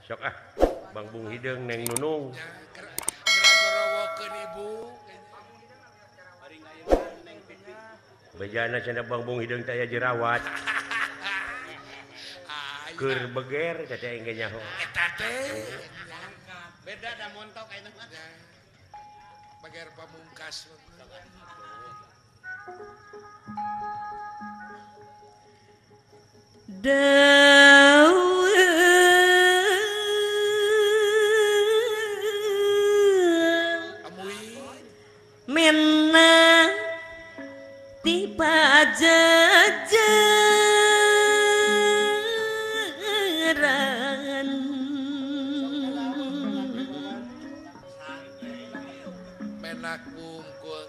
Sok ah Bang Bung Hideung Neng Nunung. Gorowokeun ibu. Bejana cenah Bang Bung Hideung teh aya jerawat. Keur beger teh aing ge nyaho. Eta teh beda da montok ayeuna mah. Beger pamungkas. Mena ti pajajaran menak bungkul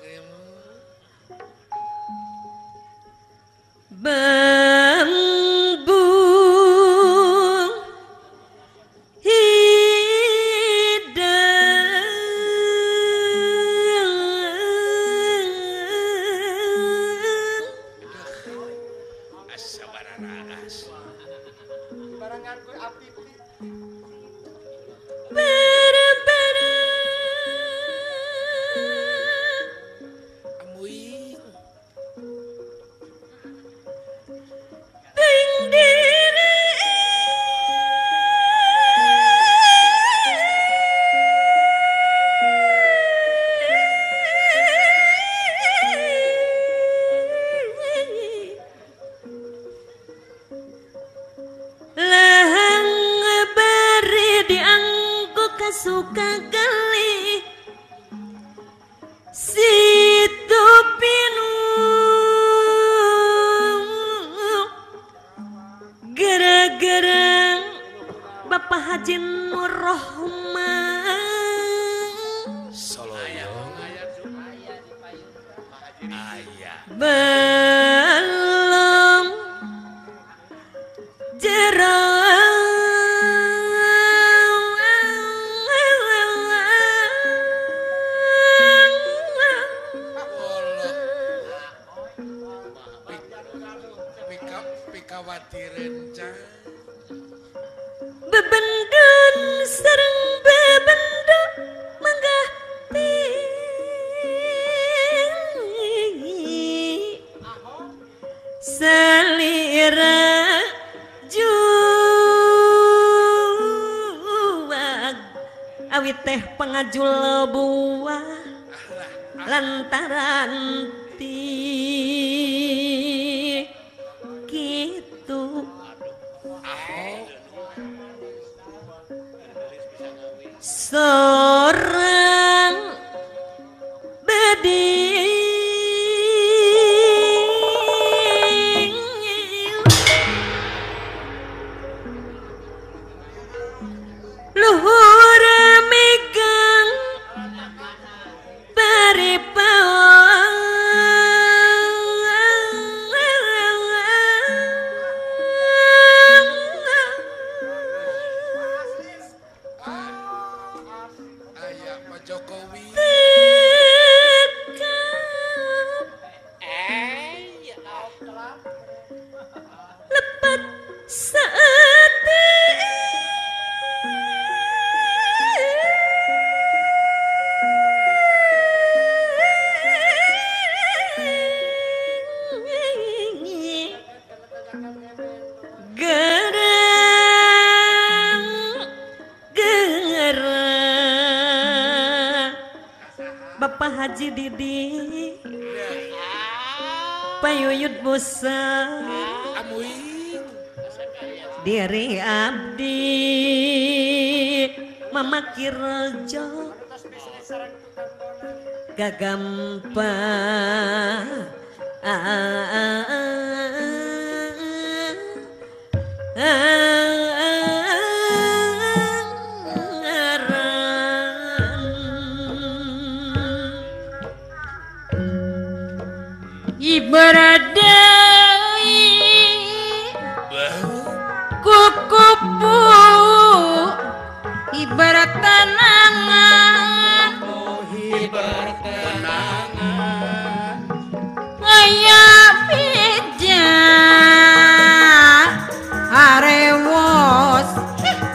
bambu suka geli situ pinu gara-gara Bapak Haji Nur Rohman belum jerang bebendun sareng bebendun manggah tinggi selira juwag awit teh pangajul buah lantaran ti kitu sorang beding luhur megang paripawan Jokowi lepat saat ini gerang gerang Bapak Haji Didi Payuyut Musa diri abdi Mama Kirjo gagampa ibaradai kukupu ibarat tanangan, oh ibarat tanangan aya beja arewos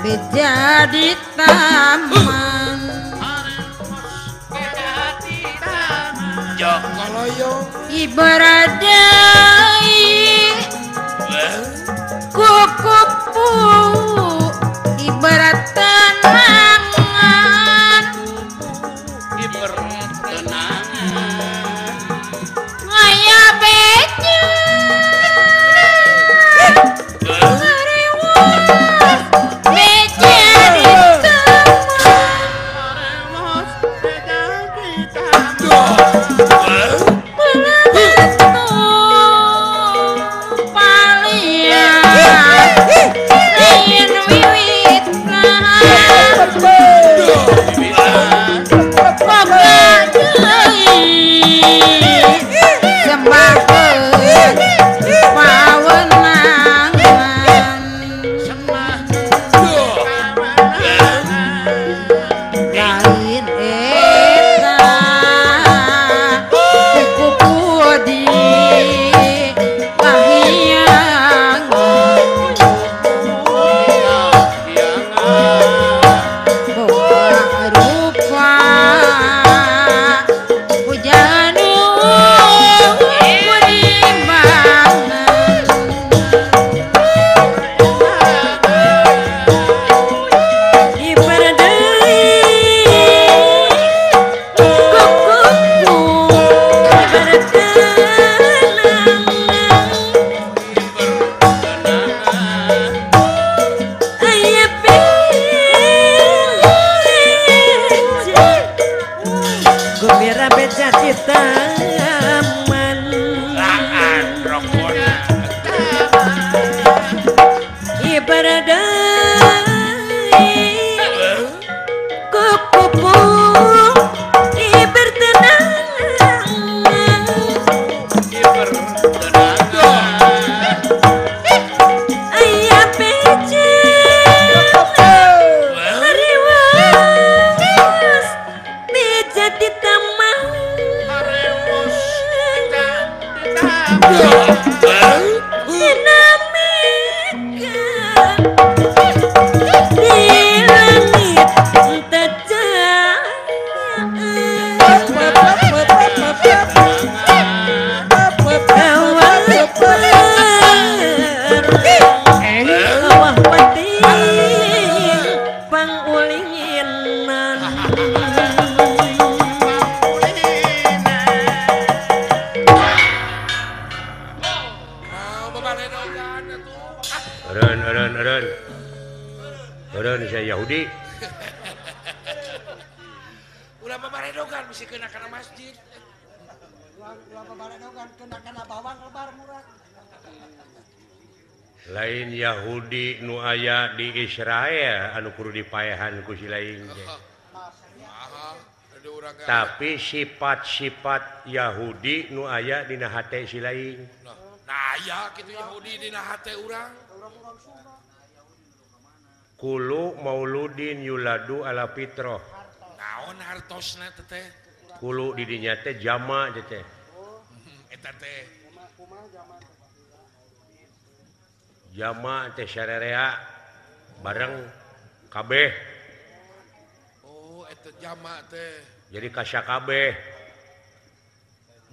beja Beja di taman ibaradai kukupu ibarat tenangan ibarat tenangan ngaya beja ngarewas beja di taman beja di taman. Yahudi ulah babaredogan bisi kena kana masjid. Ulah babaredogan kena kana bawang lebar murah. Lain Yahudi nu aya di Israel anu kudu dipaehan ku si lain teh. Tapi sifat-sifat Yahudi nu aya dina hate si lain. Nah aya kitu Yahudi dina hate urang. Kulu mauludin yuladu ala fitroh. Naon hartosna teh? Kulu di dinya teh jama teh. Eta teh. Jama teh sarerea bareng kabeh. Oh, eta jama teh. Jadi kasakabeh.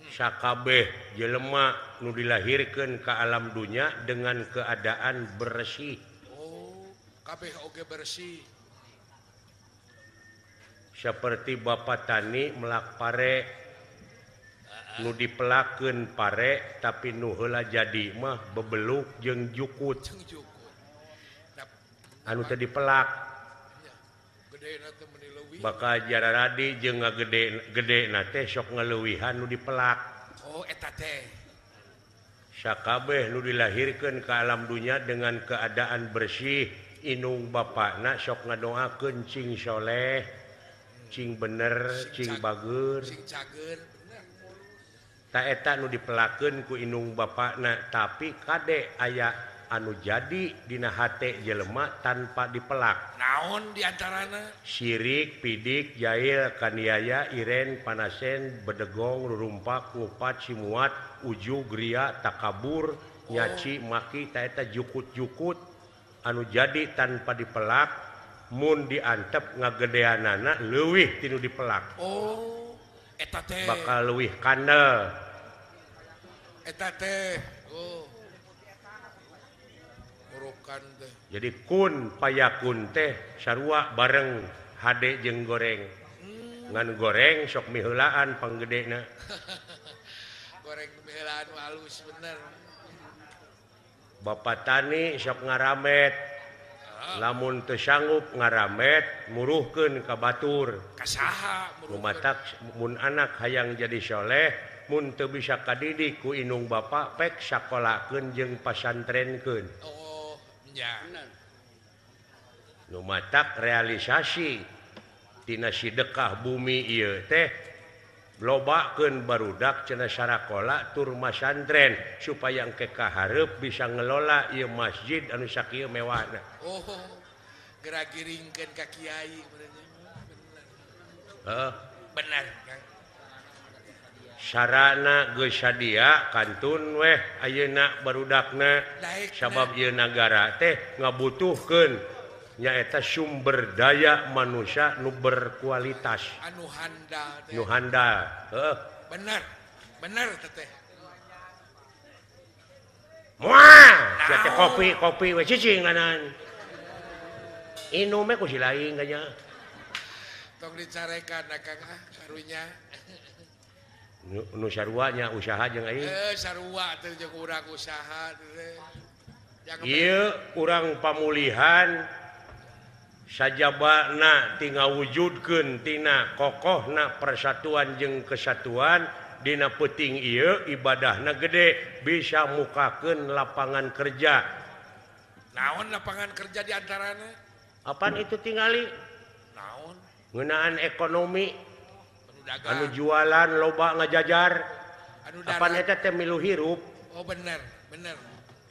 Sakabeh jelema nu dilahirkeun ka alam dunya dengan keadaan bersih. Kabeh oge bersih. Seperti bapak tani melak pare nu dipelakeun pare tapi nu heula jadi mah bebeluk jeung jukut. Anu teu dipelak. Bakal jararadi jeung ngagede gedena teh sok ngaleuwihan nu dipelak. Oh eta teh. Sakabeh nu dilahirkeun ka alam dunya dengan keadaan bersih. Inung bapakna sok ngadoakeun cing soleh, cing bener, cing bager, cing cager bener. Ta eta nu dipelakeun ku inung bapakna, tapi kade aya anu jadi dina hate jelema tanpa dipelak. Naon diantarana? Sirik, pidik, jail, kaniaya, iren, panasen, bedegong, rurumpak, ngupat, simuat, ujug, ria, takabur, nyaci, maki, ta eta jukut-jukut anu jadi tanpa dipelak Mun diantep ngagedeanana leuwih tinu dipelak. Oh, eta teh bakal leuwih kandel. Eta teh. Oh. Murukan teh. Jadi kun payakun teh sarua bareng hade jeung goreng. Ngan goreng sok miheulaan panggedena. Goreng miheulaan halus bener. Bapak tani sok ngaramet. Lamun teu sanggup ngaramet muruhkeun ka batur. Ka saha muruhkeun? Lumatak mun anak hayang jadi soleh mun teu bisa kadidik ku indung bapa pek sakolakeun jeung pasantrenkeun. Oh, nya. Lumatak realisasi tina sidekah bumi ieu teh lobakeun barudak cenah sarakola tur masantren supaya engke kahareup bisa ngelola ieu masjid anu sakieu mewahna. Oh, geura giringkeun ka kiai bener. Heeh, bener Kang. Sarana geus sadia kantun weh ayeuna barudakna sabab ieu nagara teh ngabutuhkeun nyaeta sumber daya manusia nu berkualitas anu handal teh. Nu handal heuh bener bener teh moal sia teh kopi kopi we cicing nganan inum we ku si lain nya tong dicarekan Kang ah karunya nu sarua nya usaha jeung aing sarua teh jeung urang usaha teh ieu urang pamulihan sajabana ti ngawujudkeun tina kokohna persatuan jeung kesatuan dina peuting ieu ibadahna gede bisa mukakeun lapangan kerja. Naon lapangan kerja di antarana? Apaan itu tingali? Naon? Ngeunaan ekonomi anu jualan loba ngajajar. Anu apaan eta teh milu hirup? Oh bener, bener.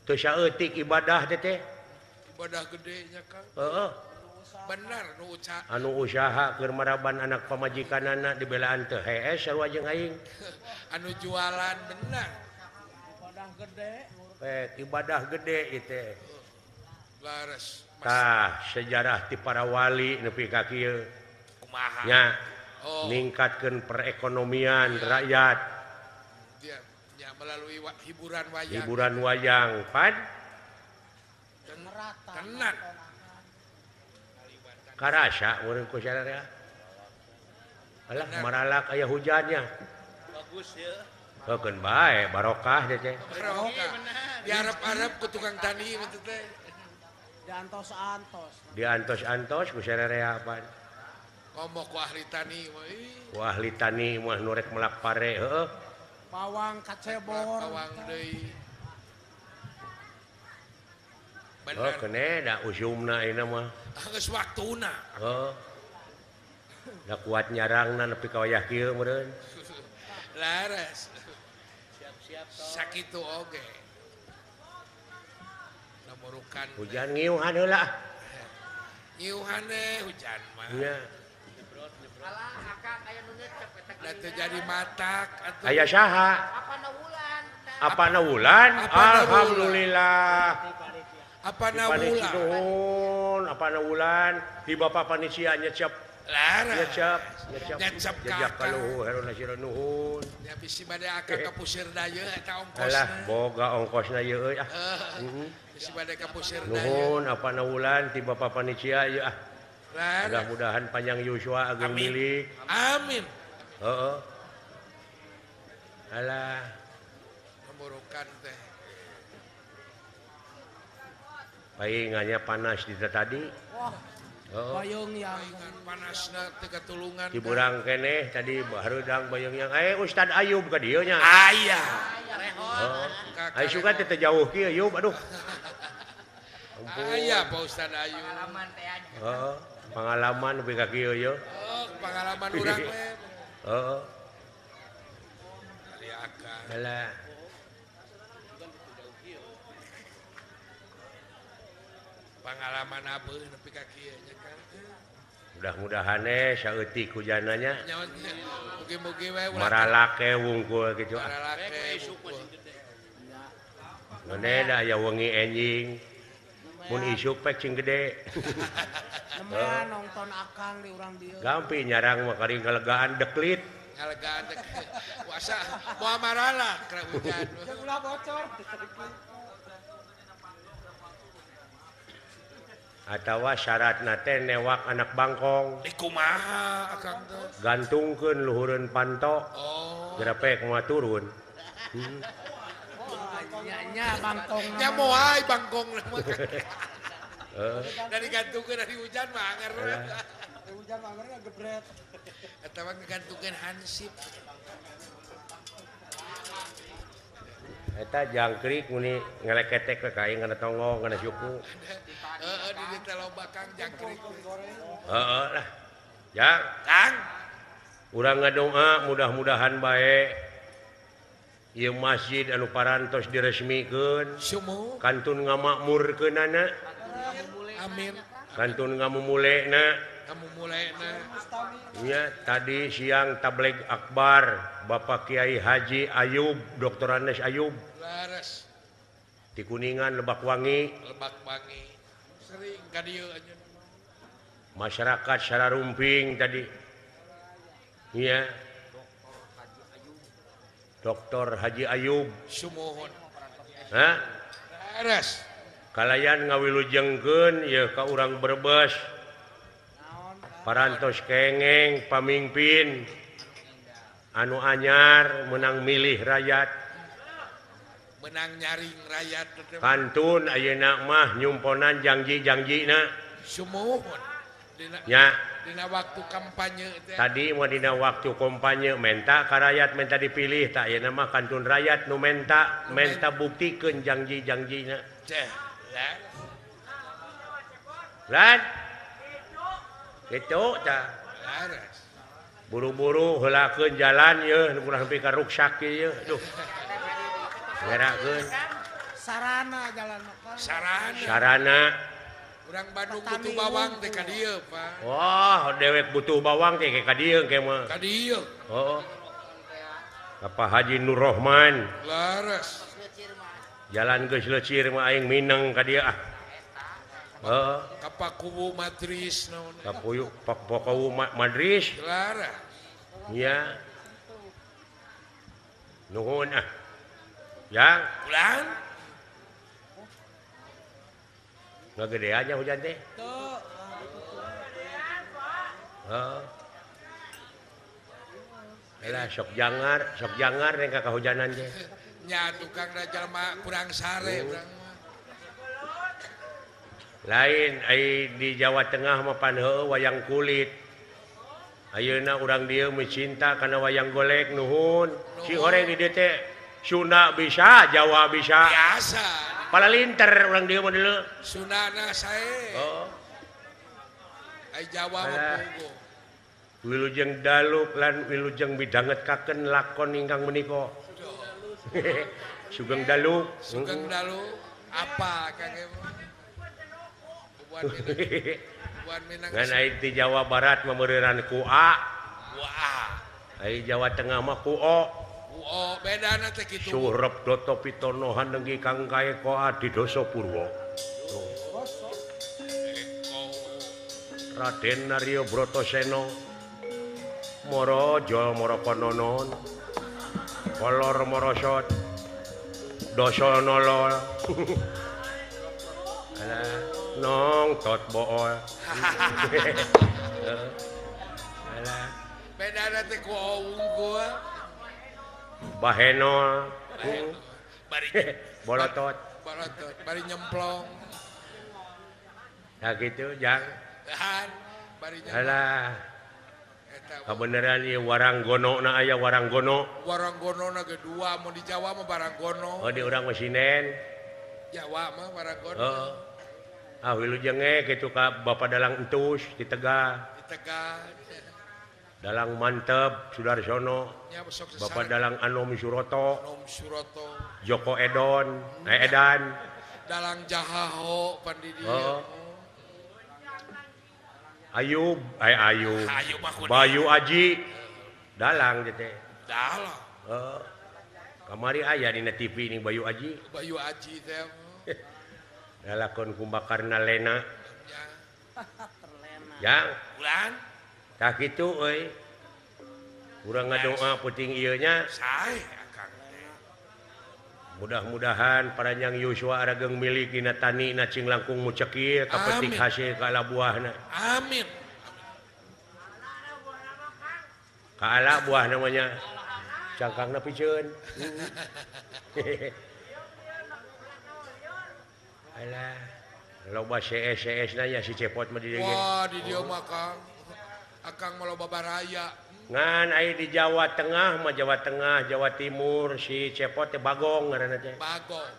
Teu saeutik ibadah teh teh. Ibadah gede nya Kang. Heeh. Bener nu usaha. Anu usaha keur maraban anak pamajikanana dibelaan teu hees sarua jeung aing. Anu jualan bener. Ibadah gede. Ibadah gede ieu teh. Lares. Tah sejarah ti para wali nepi ka kieu. Kumaha? Nya. Oh. Ningkatkeun perekonomian rakyat. Ya, ya melalui hiburan wayang. Hiburan wayang pan. Tenan. Karasa urang ku sararea. Alah maralak aya hujannya. Bagus ya. Heukeun bae barokah teh teh. Barokah. Diarep-arep ku tukang tani mah teh. Diantos-antos. Diantos-antos ku sararea pan. Ngomong ku ahli tani mah. Ku ahli tani mah nu rek melak pare heueuh. Bawang kacebor. Bawang deui. Oh, kene da usumna ayeuna mah. Geus waktuna. Heuh. Da kuat nyarangna nepi ka wayah kieu meureun. Laras. Siap-siap toh. Sakitu oge. Namurukan. Hujan ngiuhan heula. Ngiuhan hujan mah. Nya. Alah akang aya nu ngecep eta. Da teu jadi matak atuh. Aya saha? Apana wulan? Apana wulan? Alhamdulillah. Apana wulan? Nuhun, apana wulan? Di bapak panitia nyecep. Laras. Nyecep, nyecep. Nyecep jejak kaluhur herona sira nuhun. Ya bisi bade akang ka pusir daya eta ongkosna. Alah, boga ongkosna ieu euy ah. Heeh. Bisi bade ka pusir daya. Nuhun apana wulan ti bapak panitia ieu ah. Mudah-mudahan panjang yuswa ageng milik. Amin. Heeh. Alah. Pemburukan teh. Paingannya panas di tadi. Wah. Oh. Bayung yang panasna teu katulungan. Diburang keneh tadi hareudang bayung yang Ustad Ayub ka dieu nya. Aya. Oh. Ai suka teh teu jauh kieu Yub aduh. Aya Pak Ustad Ayub. Pengalaman teh aja. Heeh, pengalaman nepi ka kieu ye. Oh, pengalaman urang we. Heeh. Ari akang. Alah. Pengalaman apa nepi ka kieu nya Kang. Mudah-mudahan saeutik hujananya. Mugi-mugi we maralake wungkul kitu. Maralake wungkul. Ngene da aya wengi enjing. Mun isuk pek cing gede. Nemean nonton akang di urang dieu. Gampi nyarang mah kari ngalegaan deklit. Ngalegaan deklit. Puasa moal marala keur hujan. Jeung ulah bocor. Atawa syaratna teh newak anak bangkong. Di kumaha akang teh? Gantungkeun luhureun panto. Oh. Gerepek moal turun. Nya bangkong. Nya moal bangkong mah. Dari gantungkeun dari hujan mah anger. Hujan mah anger gebret. Atawa ngagantungkeun hansip. Eta jangkrik muni ngeleketek we ka aing kana tonggong kana suku. Heeh di dieu teh loba Kang jangkrik. Heeh lah. Ya, Kang. Urang ngadoa mudah-mudahan bae ieu masjid anu parantos diresmikeun. Kantun ngamakmurkeunana. Amin. Kantun ngamumulena. Ngamumulena. Nya tadi siang tabligh akbar Bapak Kiai Haji Ayub, Dr. Andes Ayub. Laras. Di Kuningan Lebak Wangi. Lebak Wangi. Sering ka dieu anjeun. Masyarakat sararumping tadi. Iya. Dr. Haji Ayub. Sumuhun. Hah? Laras. Kalayan ngawilujengkeun yeuh ka urang Brebes. Parantos kengeng pamingpin anu anyar menang milih rakyat. Menang nyaring rakyat. Kantun ayeuna mah nyumponan janji-janjina. Sumuhun. Nya. Dina waktu kampanye teh. Tadi mah dina waktu kampanye menta ka rakyat menta dipilih tak ayeuna mah kantun rakyat nu menta menta buktikeun janji-janjina. Teh. Lan. Kitu tah. Buru-buru heulakeun jalan yeuh nu kurang sampai ka ruksak ieu. Duh. Ngerakeun. Sarana jalan mah. Sarana. Sarana. Urang Bandung butuh bawang teh ka dieu, Pak. Wah, dewek butuh bawang teh ka dieu ke mah. Ka dieu. Heeh. Bapak Haji Nur Rohman. Laras. Jalan geus leucir mah aing mineng ka dieu ah. Heeh. Ka Pakuwu Madris naon. Ka Pakuwu Madris. Laras. Nya. Nuhun ah. Yang ulang. Ngagedeannya hujan teh. Tuh. Heeh. Lah sok jangar rek ka kahujanan teh. Nya tukang da jalma kurang sare urang mah. Lain ai di Jawa Tengah mah pan heueuh wayang kulit. Ayeuna urang dieu mencinta kana wayang golek nuhun. Si horeng di dieu teh Sunda bisa, Jawa bisa. Biasa. Palalinter urang dieu mah deuleu. Sundana sae. Oh. Ai Jawa mah puguh. Wilujeng dalu lan wilujeng midhangetkaken lakon ingkang menika. Sugeng dalu. Sugeng dalu apa Kang Emo? Buan Minang. Ngan ai di Jawa Barat mah meureureunan ku A. Ku A. Ai Jawa Tengah mah ku O. Oh, bedana teh kitu. Surep Doto Pitono hanenggi kang kaeka Adidosa Purwa. Raden Narya Bratasena Maraja Marakononon Kolor Marasot Dasa Nala. Alah, nong tot bool. Alah. Bedana teh ku O unggul. Baheno, bari bolotot, bolotot, bari nyemplong. Nah gitu, jang. Bari nyemplong. Alah. Kabeneran ieu waranggono na aya waranggono. Waranggono na ge dua, mun di Jawa mah waranggono. Oh, di urang mah sinen. Jawa mah waranggono. Heeh. Ah wilujeng ge kitu ka Bapak Dalang Entus di Tegal. Di Tegal. Dalang Mantep Sudarsono, Bapak Dalang Anom Suroto, Anom Suroto, Joko Edon, Edan, Dalang Jahaho Pandidi, oh. Ayub, Ayub, Bayu Aji, Dalang gitu. Dalang. Oh. Kamari aya dina TV ini Bayu Aji. Bayu Aji teh. Lalakon Kumbakarna lena. Jang, bulan. Tah kitu euy. Urang ngadoa peuting ieu nya. Sae akang teh. Mudah-mudahan paranjang Yuswa arageng milik dina tani na cing langkung mucekil kapetik hasil ka buahna. Amin. Kaala buah namanya. Cangkangna piceun. Alah, loba CS na nya si Cepot mah di dieu. Wah, di dieu mah Kang. Akang mah loba baraya. Ngan aya di Jawa Tengah mah Jawa Tengah, Jawa Timur si Cepot teh Bagong ngaranna teh. Bagong.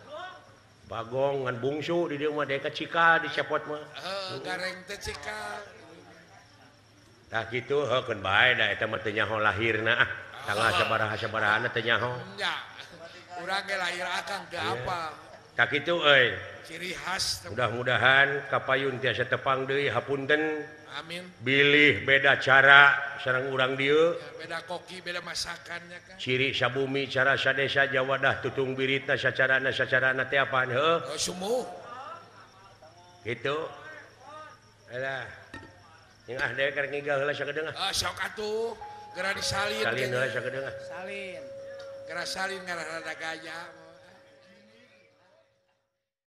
Bagong ngan bungsu di dieu mah deka cikal di Cepot mah. Heuh, gareng teh cikal. Tah kitu heukeun bae da eta mah teu nyaho lahirna ah. Tanggal sabaraha-sabarahana teu nyaho. Nya. Urang ge lahir akang teu apa. Tah kitu euy. Ciri khas. Mudah-mudahan kapayun tiasa tepang deui hapunten. Amin. Bilih beda cara sareng urang dieu. Ya, beda koki, beda masakannya kan. Ciri sabumi cara sadesa Jawadah tutung biritna sacarana sacarana teh apaan heuh? Oh, sumuh. Kitu. Alah. Yang ah deui karek ngigal heula sakedeung ah. Ah, sok atuh. Geura disalin. Salin heula sakedeung ah. Salin. Geura salin ngarah rada gaya.